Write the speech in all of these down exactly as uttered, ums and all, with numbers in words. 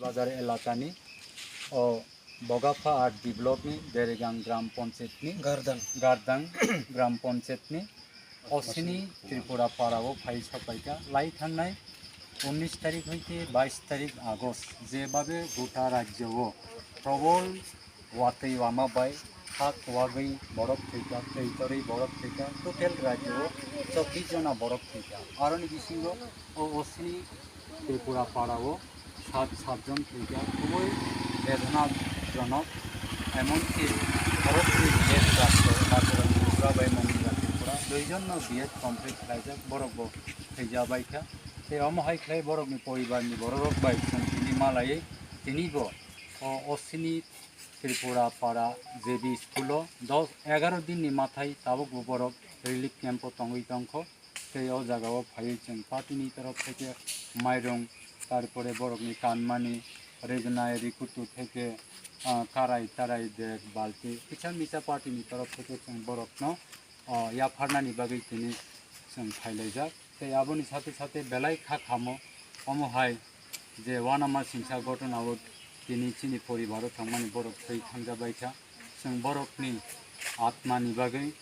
Bazar elakani o Bogapha R D block ni Deregang Gram Panchayat ni Gardang. Gardang Gram Panchayat ni Osini Tripura para o phai sapaika lai thangnai unnish tarik hoite baish tarik August, jebabe gota rajyo o probol watwi wama bai ha kwagwi borok thwikha, twi torwi borok thwikha, total rajyo o chobbish jona borok thwikha. Aroni bisingo o Osini Tripura para o sat, sat jon thwikha, khubui bedona jonok. Emonki borokni B Ed rastro Arunachal Tripura bai Manipur Tripura, dui jonno B Ed complete khlaijak, borok bo thwija baikha. Tei omo hai khlai borokni poribarni bororok bai chwng tini malaiwi tinibo o Osini Tripura para J B school o dos egaro din ni mathai tabuk bo borok relief camp o tongwi tongkho. Tei o jaga o phaiwi chwng party ni torof theke mairung, tarpore borok ni kanmani, rijwnai rikutu theke, ah, karai tarai bag balti kisa misa party ni torof theke chwng borok no, ah, yapharnani bagwi tini chwng phailaijak. Tei aboni sate sate belai kha khamo omo hai je uanama singsa gotona o tini chini poribaro thangmani borok thwi thangjabaikha. Chwng borokni atmani bagwi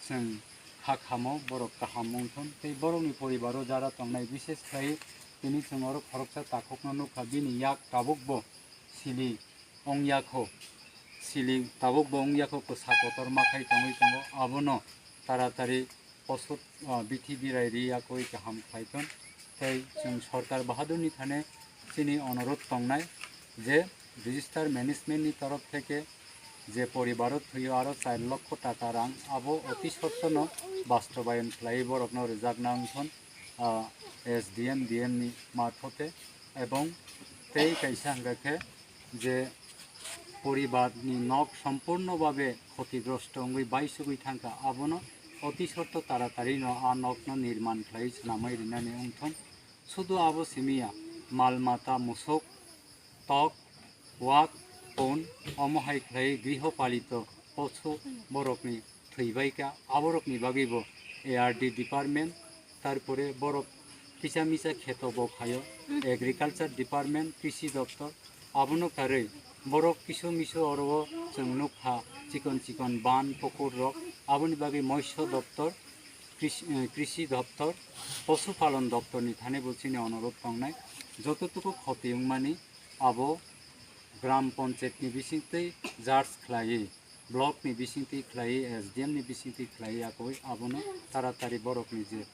chwng kha khamo, borok kaham wngthon. Tei borokni poribaro jara tongnai, bises khlai tini chwng oro khoroksa takhukno nukha, bini yak tabukbo sili wngyakho, sili tabukbo wngyakho, kwsa kotor makhai tongwi tongo. Abono taratari poso, ah, bithi birai ri yakwi kaham khlai thon. Tei chwng Sorkar Bahadurni thane chini onorot tongnai je register management ni torof theke je poribaro thwio aro char lokho taka rang abo oti sottono bastobayon khlai borokno rwjakna wngthon, ah, S D M, D M ni marphote, ebong tei kaisa hwnkha khe je poribarni nok sompurno babe khotigrosto wngwi baisugwi thangkha, abono oti sotto taratari no a nokno nirman khlaiwi swnamwi rinani wngthon. Sudu abo simiya, mal mata, musuk, tok, wak, pun, omo hai khlai griho palito posu borokni thwibaikha, aborokni bagwibo A R D department, tarpore borok kisa misa kheto bo khaio, agriculture department, krishi doptor, abono karwi borok kisu misu oro o chwng nukha chikon chikon ban pukur rok, aboni bagwi moiso doptor, krishi, eh, krishi doptor, posu palon doptor ni thani bo chini onorot tongnai, jototuku khoti wngmani abo gram panchayat ni bisingtwi judge khlaiwi, block ni bisingtwi khlaiwi, S D M ni bisingtwi khlaiwi, akoi abono taratari borokni je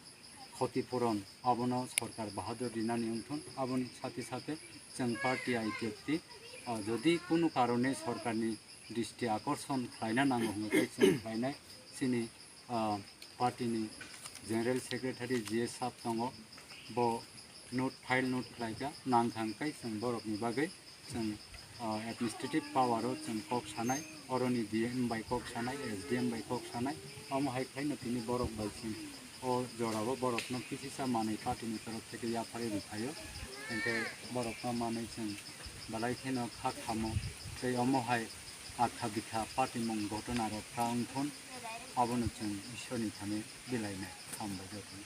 khoti puron abono Sorkar Bahadur rinani wngthon. Aboni sate sate chwng party I P F T, ah, jodi kunu karone sorkarni dristi akorson khlaina nango hwnwi tei chwng khlainai chini, ah, party ni General Secretary G S sab tongo, bo note, file note khlaikha, nangkha hwnkhe chwng borokni bagwi chwng, ah, administrative power o chwng kok sanai, oroni D M bai kok sanai, S D M bai kok sanai, omo hai khlaino tini borok bai chwng o jorao borokno kisisa manwi party ni torof theke yapharwi rwphaio, hwnkhe borokno manwi chwng belai kheno kha khamo, tei omo hai akha bikha party mung gotona rok kha wngthun, abono chwng Ishwar ni thani bilainai. Hambai jotono.